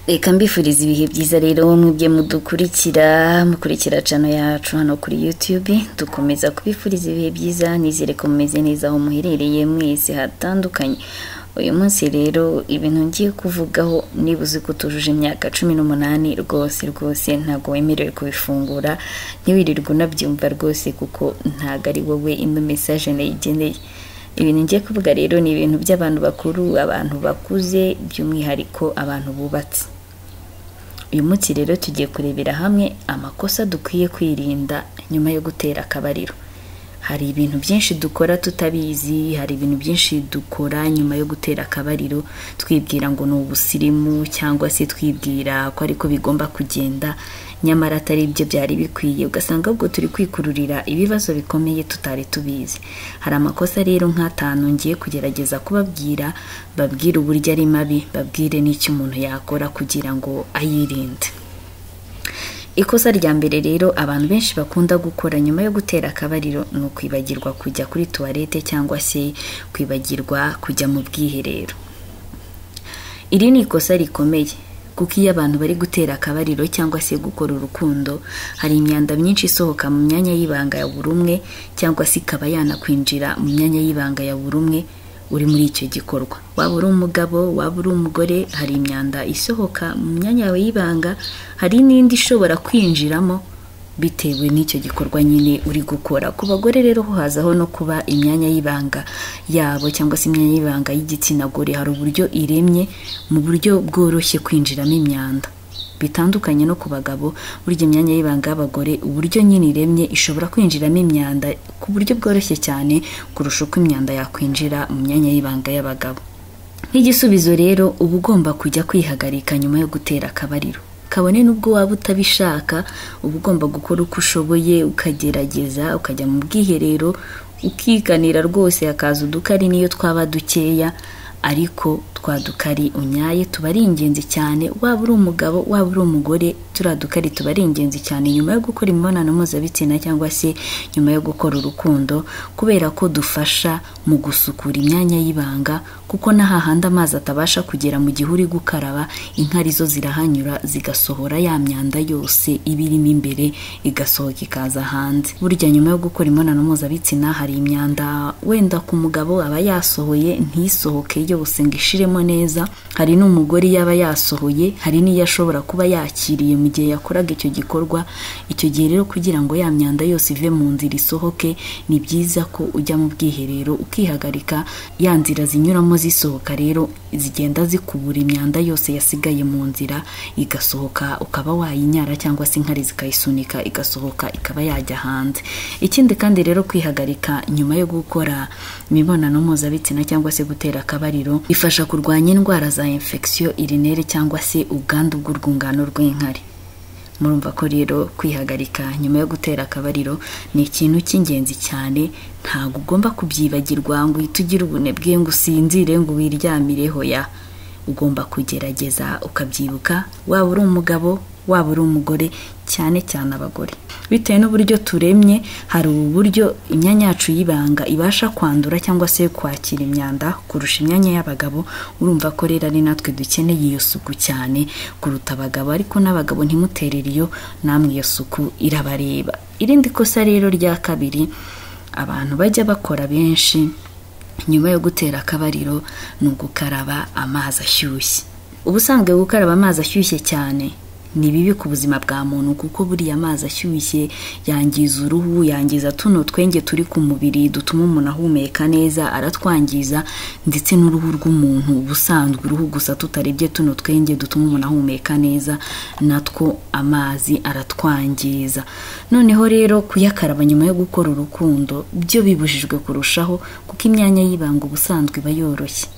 Reka mbifuriza ibihe byiza rero mwebwe mudukurikira, mukurikira channel yacu hano kuri YouTube. Dukomeza kubifuriza ibihe byiza, nizere ko mumeze neza aho muherereye mwese hatandukanye. Uyu munsi rero ibintu ngiye kuvugaho, niba uzi ko utujuje imyaka 18 rwose rwose ntabwo wemerewe kubifungura, ntiwirirwe unabyumva rwose kuko ntabwo ari wowe ino message nayigeneye. Ibintu ngiye kuvuga rero ni ibintu by'abantu bakuru, abantu bakuze, by'umwihariko abantu bubatse. Uyu munsi rero tugiye kurebera hamwe amakosa dukwiye kwirinda nyuma yo gutera akabariro. Hari ibintu byinshi dukora tutabizi, hari ibintu byinshi dukora nyuma yo gutera akabariro twibwira ngo ni ubusirimu cyangwa se twibwira ko ariko bigomba kugenda, nyamara atari ibyo byari bikwiye, ugasanga ubwo turi kwikururira ibibazo bikomeye tutari tubizi. Hari amakosa rero nk'atanu ngiye kugerageza kubabwira, babwire uburyo ari mabi, babwire n'icyo umuntu yakora kugira ngo ayirinde. Ikosa rya mbere rero abantu benshi bakunda gukora nyuma yo gutera akabariro ni ukwibagirwa kujya kuri tuwarete cyangwa se kwibagirwa kujya mu bwiherero. Iri ni ikosa rikomeye kuko iyo abantu bari gutera akabariro cyangwa se gukora urukundo, hari imyanda myinshi isohoka mu myanya y'ibanga ya buri umwe cyangwa se ikaba yanakwinjira mu myanya y'ibanga ya buri umwe uri muri icyo gikorwa. Waba uri umugabo, waba uri umugore, hari imyanda isohoka mu myanya yawe y'ibanga, hari n'indi ishobora kwinjiramo bitewe n'icyo gikorwa nyine uri gukora. Ku bagore rero ho hazaho no kuba imyanya y'ibanga yabo cyangwa se imyanya y'ibanga y'igitsina gore, hari uburyo iremye mu buryo bworoshye kwinjiramo imyanda. Bitandukanye no ku bagabo, burya imyanya y'ibanga y'abagore uburyo nyine iremye ishobora kwinjiramo imyanda ku buryo bworoshye cyane kurusha uko imyanda yakwinjira mu myanya y'ibanga y'abagabo. Nk'igisubizo rero uba ugomba kujya kwihagarika nyuma yo gutera akabariro. Kabone n'ubwo waba utabishaka, uba ugomba gukora uko ushoboye, ukagerageza ukajya mu bwiherero ukiganira rwose, hakaza udukari niyo twaba dukeya, ariko twa dukari unyaye tuba ari ingenzi cyane. Waba uri umugabo, waba uri umugore, turiya dukari tuba ari ingenzi cyane nyuma yo gukora imibonano mpuzabitsina cyangwa se nyuma yo gukora urukundo, kubera ko dufasha mu gusukura imyanya y'ibanga, kuko n'ahahandi amazi atabasha kugera mu gihe uri gukaraba, inkari zo zirahanyura zigasohora ya myanda yose iba irimo imbere, igasohoka ikaza hanze. Burya nyuma yo gukora imibonano mpuzabitsina hari imyanda wenda ku mugabo aba yasohoye ntisohoke yose ngo ishiremo neza, hari n'umugore yaba yasohoye, hari n'iyo ashobora kuba yakiriye mu gihe yakoraga icyo gikorwa. Icyo gihe rero kugira ngo ya myanda yose ive mu nzira isohoke, ni byiza ko ujya mu bwiherero ukihagarika. Ya nzira zinyuramo zisohoka rero zigenda zikubura imyanda yose yasigaye mu nzira igasohoka, ukaba wayinyara cyangwa se inkari zikayisunika igasohoka ikaba yajya hanze. Ikindi kandi rero kwihagarika nyuma yo gukora imibonano mpuzabitsina cyangwa se gutera akabariro ifasha kurwanya indwara za infection urinaire cyangwa se ubwandu bw'urwungano rw'inkari. Murumva ko rero kwihagarika nyuma yo gutera akabariro ni ikintu cy'ingenzi cyane, ntabwo ugomba kubyibagirwa ngo uhite ugira ubunebwe ngo usinzire ngo wiryamireho ya. Ugomba kugerageza ukabyibuka, waba uri umugabo, waba uri umugore, cyane cyane abagore. Bitewe n'uburyo turemye, hari uburyo imyanya yacu y'ibanga ibasha kwandura cyangwa se kwakira imyanda kurusha imyanya y'abagabo. Urumva ko rero ari natwe dukeneye iyo suku cyane kuruta abagabo, ariko n'abagabo ntimuterere iyo, namwe iyo suku irabareba. Irindi kosa rero rya kabiri abantu bajya bakora benshi nyuma yo gutera akabariro ni ugukaraba amazi ashyushye. Ubusanzwe gukaraba amazi ashyushye cyane ni bibi ku buzima bwa muntu, kuko buriya amazi ashyushye yangiza uruhu, yangiza tuno twenge turi ku mubiri dutuma umuntu ahumeka neza, aratwangiza, ndetse n'uruhu rw'umuntu ubusanzwe uruhu gusa tutarebye tuno twenge dutuma umuntu ahumeka neza, natwo amazi aratwangiza. Noneho rero kuyakaraba nyuma yo gukora urukundo byo bibujijwe kurushaho, kuko imyanya y'ibanga ubusanzwe iba yoroshye.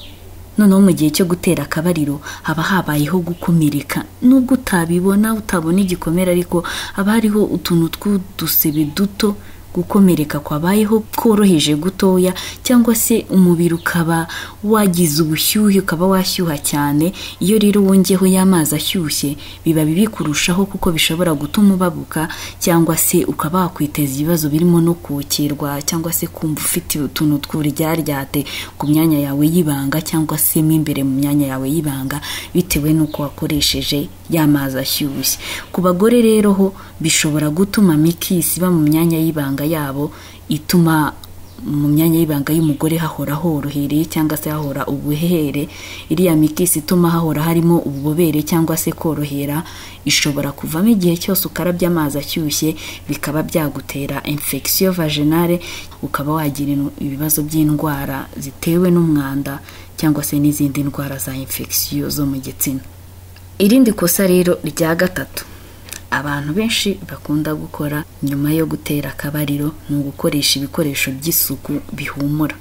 Noneho mu gihe cyo gutera akabariro haba habayeho gukomereka, nubwo utabibona utabona igikomere, ariko haba hariho utuntu tw'udusebe duto Gukomereka kwabayeho koroheje gutoya, cyangwa se umubiri ukaba wagize ubushyuhe, ukaba washyuha cyane. Iyo rero wongeyeho y'amazi ashyushye biba bibi kurushaho, kuko bishobora gutuma ubabuka cyangwa se ukaba wakwiteza ibibazo birimo no kokirwa, cyangwa se kumva ufite utuntu tw'uburyaryate ku myanya yawe y'ibanga, cyangwa se mo imbere mu myanya yawe y'ibanga, bitewe n'uko wakoresheje y'amazi ashyushye. Ku bagore rero ho bishobora gutuma mikisi iba mu myanya y'ibanga yabo, ituma mu myanya y'ibanga y'umugore hahora horohereye cyangwa se hahora ubuhehere. Iriya mikisi ituma hahora harimo ububobere cyangwa se korohera ishobora kuvamo igihe cyose ukarabye amazi ashyushye, bikaba byagutera infection vaginale, ukaba wagira ibibazo by'indwara zitewe n'umwanda cyangwa se n'izindi ndwara za infection zo mu gitsina. Irindi kosa rero rya gatatu abantu benshi bakunda gukora nyuma yo gutera akabariro ni ugukoresha ibikoresho by'isuku bihumura.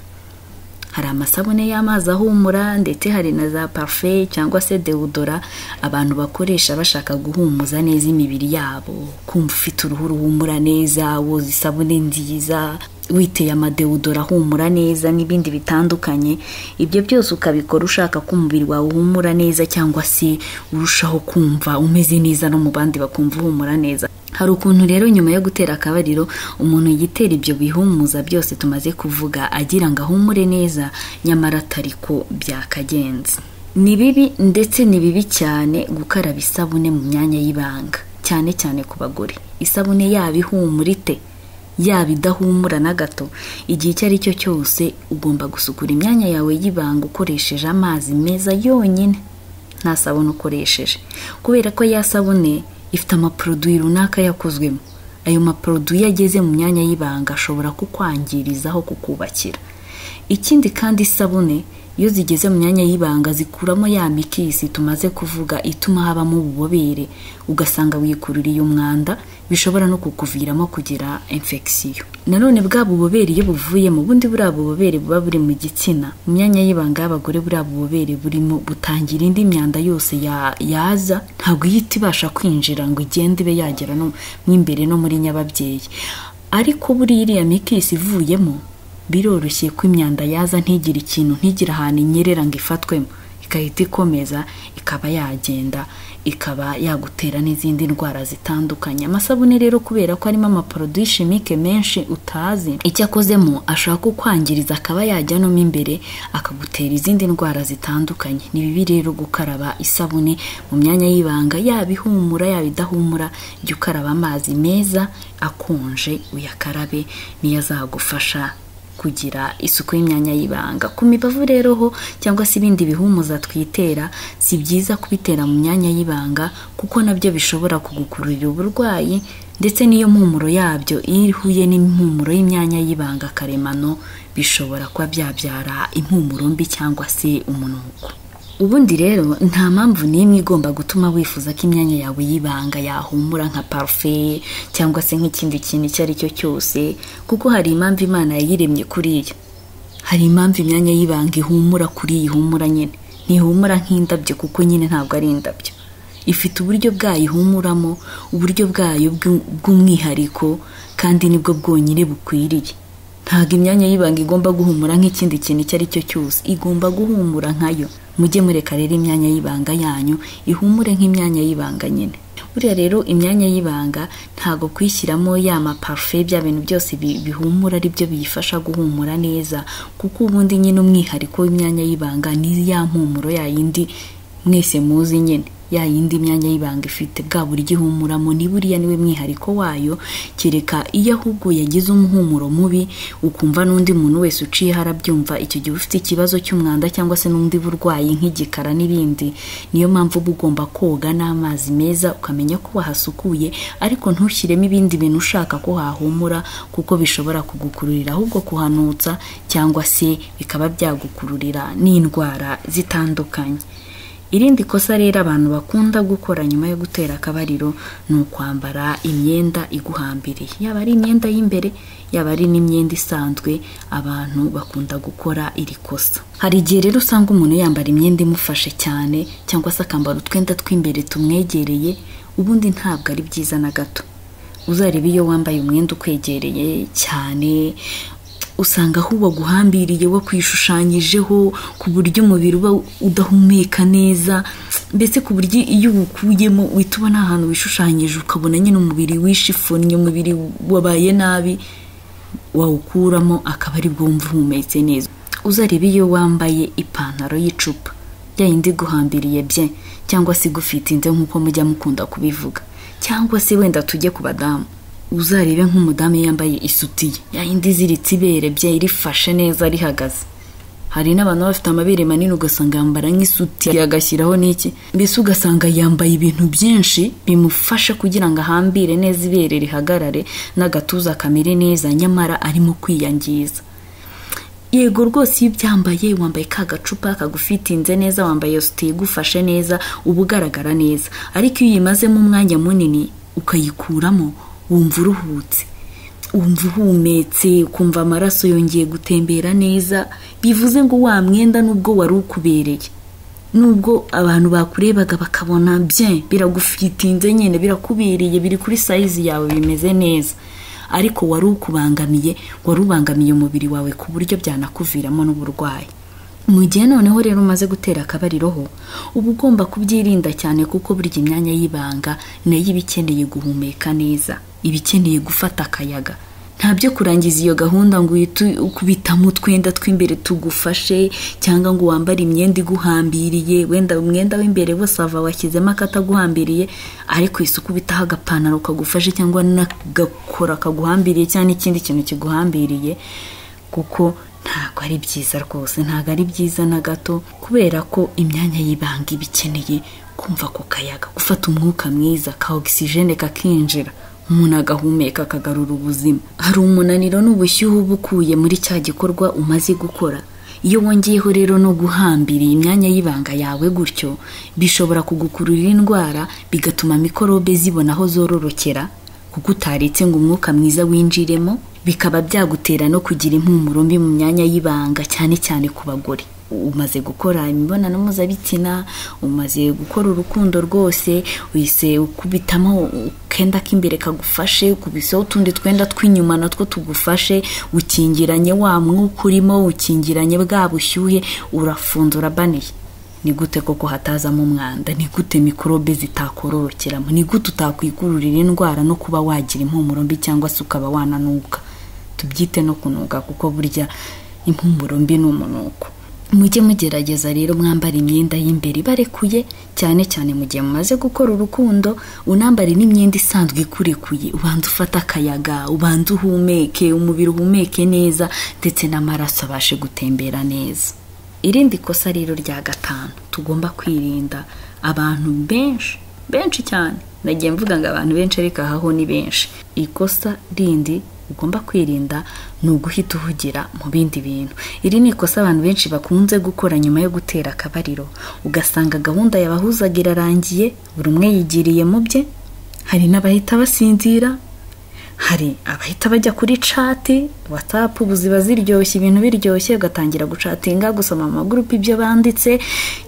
Hari amasabune y'amazi ahumura, ndetse hari na za parufe cyangwa se deodora abantu bakoresha bashaka guhumuza neza imibiri yabo, kumva ufite uruhu ruhumura neza, woza isabune nziza, witeye amadeodora ahumura neza n'ibindi bitandukanye. Ibyo byose ukabikora ushaka ko umubiri wawe uhumura neza, cyangwa se urushaho kumva umeze neza no mu bandi bakumva uhumura neza. Hari ukuntu rero nyuma yo gutera akabariro umuntu yitera ibyo bihumuza byose tumaze kuvuga agira ngo ahumure neza, nyamara atari ko byakagenze. Ni bibi, ndetse ni bibi cyane gukaraba isabune mu myanya y'ibanga, cyane cyane ku bagore. Isabune yaba ihumura ite, yaba idahumura na gato, igihe icyo ari cyo cyose ugomba gusukura imyanya yawe y'ibanga ukoresheje amazi meza yonyine, nta sabune ukoresheje, kubera ko ya sabune ifite amaproduwi runaka yakozwemo. Ayo maproduwi ageze mu myanya y'ibanga ashobora kukwangirizaho, kukubakira. Ikindi kandi isabune iyo zigeze mu myanya y'ibanga zikuramo ya mikisi tumaze kuvuga ituma habamo ububobere, ugasanga wikururiye umwanda, bishobora no kukuviramo kugira infection. Nanone bwa bubobere iyo buvuyemo, ubundi buriya bubobere buba buri mu gitsina, mu myanya y'ibanga y'abagore buriya bubobere burimo butangira indi myanda yose yaza, ntabwo ihita ibasha kwinjira ngo igende ibe yagera no mo imbere no muri nyababyeyi. Ariko buriya iriya mikisi ivuyemo biroroshye ko imyanda yaza ntigire ikintu, ntigire ahantu inyerera ngo ifatwemo, ikahita ikomeza ikaba yagenda, ikaba yagutera n'izindi ndwara zitandukanye. Amasabune rero kubera ko arimo amaproduwi chimique menshi utazi icyo akozemo, ashobora kukwangiriza akaba yajya no mo imbere akagutera izindi ndwara zitandukanye. Ni bibi rero gukaraba isabune mu myanya y'ibanga, yaba ihumura yaba idahumura, jya ukaraba amazi meza akonje uyakarabe, niyo azagufasha kugira isuku y'imyanya y'ibanga. Ku mibavu rero ho cyangwa se ibindi bihumuza twitera, si byiza kubitera mu myanya y'ibanga, kuko nabyo bishobora kugukururira uburwayi, ndetse n'iyo mpumuro yabyo iyo ihuye n'impumuro y'imyanya y'ibanga karemano bishobora kuba byabyara impumuro mbi cyangwa se umunuko. Ubundi rero nta mpamvu n'imwe igomba gutuma wifuza ko imyanya yawe y'ibanga yahumura nka parufe cyangwa se nk'ikindi kintu icyo ari cyo cyose, kuko hari impamvu Imana yayiremye kuriya. Hari impamvu imyanya y'ibanga ihumura kuri iyi ihumura nyine, ntihumura nk'indabyo kuko nyine ntabwo ari indabyo. Ifite uburyo bwayo ihumuramo, uburyo bwayo bw'umwihariko, kandi nibwo bwonyine bukwiriye. Ntabwo imyanya y'ibanga igomba guhumura nk'ikindi kintu icyo ari cyo cyose, igomba guhumura nkayo. Mujye mureka rero imyanya y'ibanga yanyu ihumure nk'imyanya y'ibanga nyine. Buriya rero imyanya y'ibanga ntago kwishyiramo ya maparufe, bya bintu byose bihumura ari byo biyifasha guhumura neza, kuko ubundi nyine umwihariko w'imyanya y'ibanga ni ya mpumuro ya yindi mwese muzi nyine, ya yindi myanya y'ibanga ifite bwa buryo ihumuramo, ni buriya niwe mwihariko wayo. Kereka iyo ahubwo yagize umuhumuro mubi ukumva n'undi muntu wese uciye harabyumva, icyo gihe ufite ikibazo cy'umwanda cyangwa se n'undi burwayi nk'igikara n'ibindi. Niyo mpamvu uba ugomba koga n'amazi meza, ukamenya ko wahasukuye, ariko ntushyiremo ibindi bintu ushaka ko hahumura, kuko bishobora kugukururira ahubwo kuhanutsa, cyangwa se bikaba byagukururira n'indwara zitandukanye. Irindi kosa rero abantu bakunda gukora nyuma yo gutera akabariro ni ukwambara imyenda iguhambiriye, yaba ari imyenda y'imbere yaba ari n'imyenda isanzwe. Abantu bakunda gukora iri kosa. Hari igihe rero usanga umuntu yambara imyenda imufashe cyane, cyangwa se akambara utwenda tw'imbere tumwegereye, ubundi ntabwo ari byiza na gato. Uzareba iyo wambaye umwenda ukwegereye cyane, usanga aho waguhambiriye wakwishushanyijeho ku buryo umubiri uba udahumeka neza, mbese ku buryo iyo uwukuyemo uhita ubona ahantu wishushanyije, ukabona nyine umubiri wishifunnye, umubiri wabaye nabi, wawukuramo akaba aribwo wumva uhumetse neza. Uzareba iyo wambaye ipantaro y'icupa ya yindi iguhambiriye bye, cyangwa se igufitinze nk'uko mujya mukunda kubivuga, cyangwa se wenda tujye ku badamu, uzarebe nk'umudamu yambaye isutiye ya yindi iziritse ibere bye, irifashe neza rihagaze. Hari n'abantu bafite amabere manini ugasanga yambara nk'isutiye agashyiraho n'iki, mbese ugasanga yambaye ibintu byinshi bimufasha kugira ngo ahambire neza ibere rihagarare n'agatuza kamere neza, nyamara arimo kwiyangiza. Yego rwose iyo ubyambaye, wambaye ka gacupa kagufitinze neza, wambaye iyo sutiye igufashe neza, uba ugaragara neza. Ariko iyo uyimazemo umwanya munini ukayikuramo, wumva uruhutse, wumva uhumetse, ukumva amaraso yongeye gutembera neza. Bivuze ngo wa mwenda nubwo wari ukubereye, nubwo abantu bakurebaga bakabona bye biragufitinze nyine, birakubereye, biri kuri sayizi yawe, bimeze neza, ariko wari ukubangamiye, wari ubangamiye umubiri wawe ku buryo byanakuviramo n'uburwayi. Mu gihe noneho rero umaze gutera akabariro ho, uba ugomba kubyirinda cyane, kuko burya imyanya y'ibanga nayo iba ikeneye guhumeka neza, iba ikeneye gufata akayaga. Nta byo kurangiza iyo gahunda ngo uhite ukubitamo utwenda tw'imbere tugufashe, cyangwa ngo wambare imyenda iguhambiriye, wenda umwenda w'imbere wose ava washyizemo akataguhambiriye, ariko isuku ubitaho agapantaro kagufashe cyangwa n'agakora kaguhambiriye cyangwa n'ikindi kintu kiguhambiriye, kuko ntabwo ari byiza rwose, ntabwo ari byiza na gato, kubera ko imyanya y'ibanga iba ikeneye kumva ku kayaga, gufata umwuka mwiza ka ogisijene kakinjira, umuntu agahumeka akagarura ubuzima. Hari umunaniro n'ubushyuhe uba ukuye muri cya gikorwa umaze gukora. Iyo wongeyeho rero no guhambira imyanya y'ibanga yawe gutyo, bishobora kugukururira indwara, bigatuma mikorobe zibona aho zororokera, kuko utaretse ngo umwuka mwiza winjiremo, bikaba byagutera no kugira impumuro mbi mu myanya y'ibanga, cyane cyane ku bagore. Umaze gukora imibonano mpuzabitsina, umaze gukora urukundo rwose, uhise ukubitamo ukenda k'imbere kagufashe, ukubiseho utundi twenda tw'inyuma natwo tugufashe, ukingiranye wa mwuka urimo, ukingiranye bwa bushyuhe, urafunze, urabaniye. Ni gute koko hatazamo umwanda? Ni gute mikorobe zitakororokeramo? Ni gute utakwikururira indwara no kuba wagira impumuro mbi cyangwa se ukaba wananuka? Tubyite no kunuka, kuko burya impumuro mbi ni umunuko. Mujye mugerageza rero mwambara imyenda y'imbere ibarekuye, cyane cyane mu gihe mumaze gukora urukundo, unambare n'imyenda isanzwe ikurekuye, ubanze ufate akayaga, ubanze uhumeke, umubiri uhumeke neza, ndetse n'amaraso abashe gutembera neza. Irindi kosa rero rya gatanu tugomba kwirinda, abantu benshi benshi cyane, nagiye mvuga ngo abantu benshi ariko aha ho ni benshi. Ikosa rindi ugomba kwirinda ni uguhita uhugira mu bindi bintu. Iri ni ikosa abantu benshi bakunze gukora nyuma yo gutera akabariro, ugasanga gahunda yabahuzaga irarangiye, buri umwe yigiriye mu bye. Hari n'abahita basinzira, hari abahita bajya kuri chat, WhatsApp ubu ziba ziryoshye, ibintu biryoshye, ugatangira gucatinga, gusoma amagurupe ibyo banditse,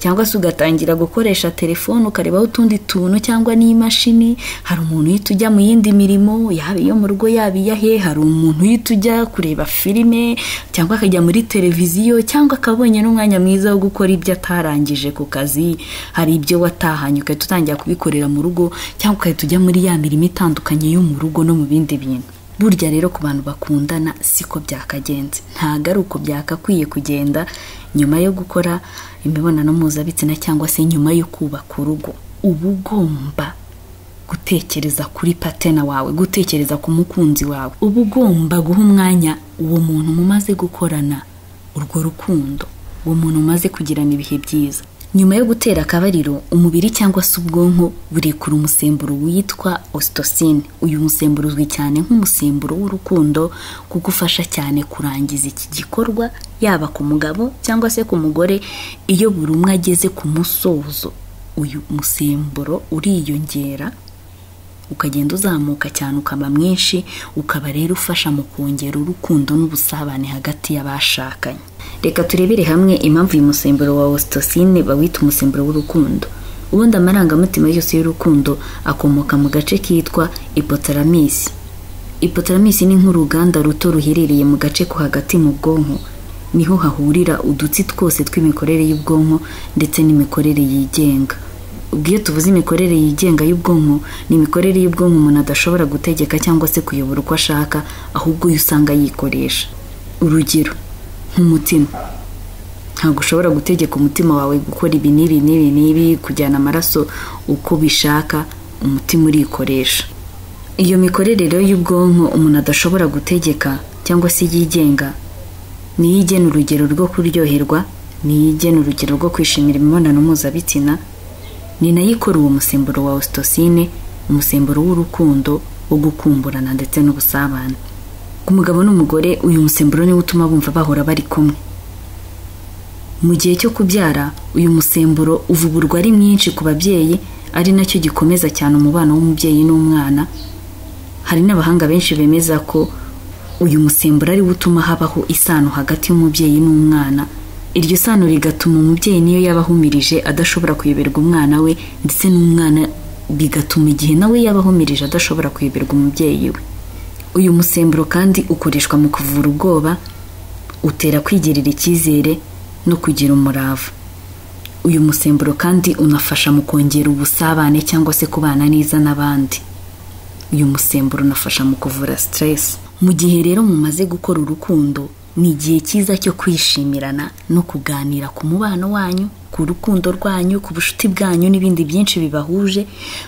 cyangwa se ugatangira gukoresha telefone ukarebaho utundi tuntu cyangwa n'imashini. Hari umuntu uhita ujya mu yindi mirimo, yaba iyo mu rugo yaba iyahe, hari umuntu uhita ujya kureba filime cyangwa akajya muri televiziyo, cyangwa akabonye n'umwanya mwiza wo gukora ibyo atarangije ku kazi. Hari ibyo watahanye ugahita utangira kubikorera mu rugo, cyangwa ugahita ujya muri ya mirimo itandukanye yo mu rugo no mu bindi bintu. Burya rero ku bantu bakundana siko byakagenze, ntago ari uko byakakwiye kugenda nyuma yo gukora imibonano mpuzabitsina cyangwa se nyuma yo kubaka urugo. Uba ugomba gutekereza kuri patena wawe, gutekereza ku mukunzi wawe, uba ugomba guha umwanya uwo muntu mumaze gukorana urwo rukundo, uwo muntu umaze kugirana ibihe byiza. Nyuma yo gutera akabariro, umubiri cyangwa se ubwonko burekura umusemburo witwa oxytocin. Uyu musemburo uzwi cyane nk'umusemburo w'urukundo, kuko ufasha cyane kurangiza iki gikorwa, yaba ku mugabo cyangwa se ku mugore. Iyo buri umwe ageze ku musozo, uyu musemburo uriyongera, ukagenda uzamuka cyane, ukaba mwinshi, ukaba rero ufasha mu kongera urukundo n'ubusabane hagati y'abashakanye. Reka turebere hamwe impamvu uyu musemburo wa oxytocin bawita umusemburo w'urukundo. Ubundi amarangamutima yose y'urukundo akomoka mu gace kitwa hypothalamus. Hypothalamus ni nk'uruganda ruto ruherereye mu gace ko hagati mu bwonko. Niho hahurira udutsi twose tw'imikorere y'ubwonko ndetse n'imikorere yigenga. Ubwo iyo tuvuze imikorere yigenga y'ubwonko, ni imikorere y'ubwonko umuntu adashobora gutegeka cyangwa se kuyobora uko ashaka, ahubwo yo usanga yikoresha. Urugero nk'umutima, ntabwo ushobora gutegeka umutima wawe gukora ibi n'ibi n'ibi n'ibi, kujyana amaraso uko bishaka, umutima urikoresha. Iyo mikorere rero y'ubwonko umuntu adashobora gutegeka cyangwa se yigenga, niyo igena urugero rwo kuryoherwa, niyo igena urugero rwo kwishimira imibonano mpuzabitsina, ni nayo ikora uwo musemburo wa ocytocine, umusemburo w'urukundo, wo gukumburana ndetse n'ubusabane. Ku mugabo n'umugore, uyu musemburo niwo utuma bumva bahora bari kumwe. Mu gihe cyo kubyara, uyu musemburo uvuburwa ari mwinshi ku babyeyi, ari nacyo gikomeza cyane umubano w'umubyeyi n'umwana. Hari n'abahanga benshi bemeza ko uyu musemburo ari wo utuma habaho isano hagati y'umubyeyi n'umwana. Iryo sano rigatuma umubyeyi niyo yaba ahumirije adashobora kuyoberwa umwana we, ndetse n'umwana bigatuma igihe nawe yaba ahumirije adashobora kuyoberwa umubyeyi we. Uyu musemburo kandi ukoreshwa mu kuvura ubwoba, utera kwigirira icyizere no kugira umurava. Uyu musemburo kandi unafasha mu kongera ubusabane cyangwa se kubana neza n'abandi. Uyu musemburo unafasha mu kuvura stress. Mu gihe rero mumaze gukora urukundo, ni igihe cyiza cyo kwishimirana no kuganira ku mubano wanyu, ku rukundo rwanyu, ku bucuti bwanyu n'ibindi byinshi bibahuje,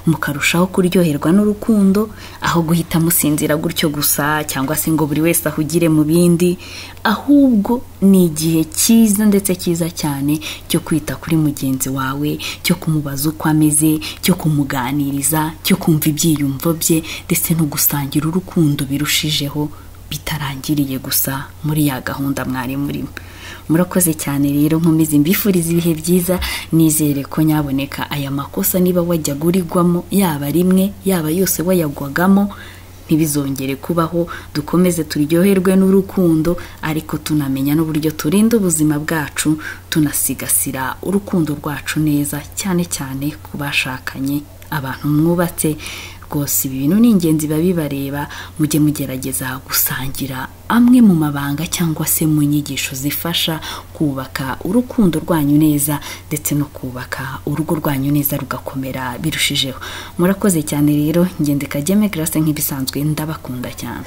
mukarushaho kuryoherwa n'urukundo, aho guhita musinzira gutyo gusa cyangwa se ngo buri wese ahugire mu bindi. Ahubwo ni igihe cyiza ndetse cyiza cyane cyo kwita kuri mugenzi wawe, cyo kumubaza uko ameze, cyo kumuganiriza, cyo kumva ibyiyumvo bye, ndetse no gusangira urukundo birushijeho, bitarangiriye gusa muri ya gahunda mwari murimo. Murakoze cyane rero, nkomeze mbifuriza ibihe byiza, nizere ko nyaboneka aya makosa niba wajyaga urigwamo, yaba rimwe yaba yose wayagwagamo, ntibizongere kubaho. Dukomeze turyoherwe n'urukundo, ariko tunamenya n'uburyo turinda ubuzima bwacu, tunasigasira urukundo rwacu neza, cyane cyane ku bashakanye, abantu mwubatse. Rwose ibi bintu ni ingenzi, babibareba, mujye mugerageza gusangira amwe mu mabanga cyangwa se mu nyigisho zifasha kubaka urukundo rwanyu neza, ndetse no kubaka urugo rwanyu neza rugakomera birushijeho. Murakoze cyane rero, ngende Kageme Grace nk'ibisanzwe, ndabakunda cyane.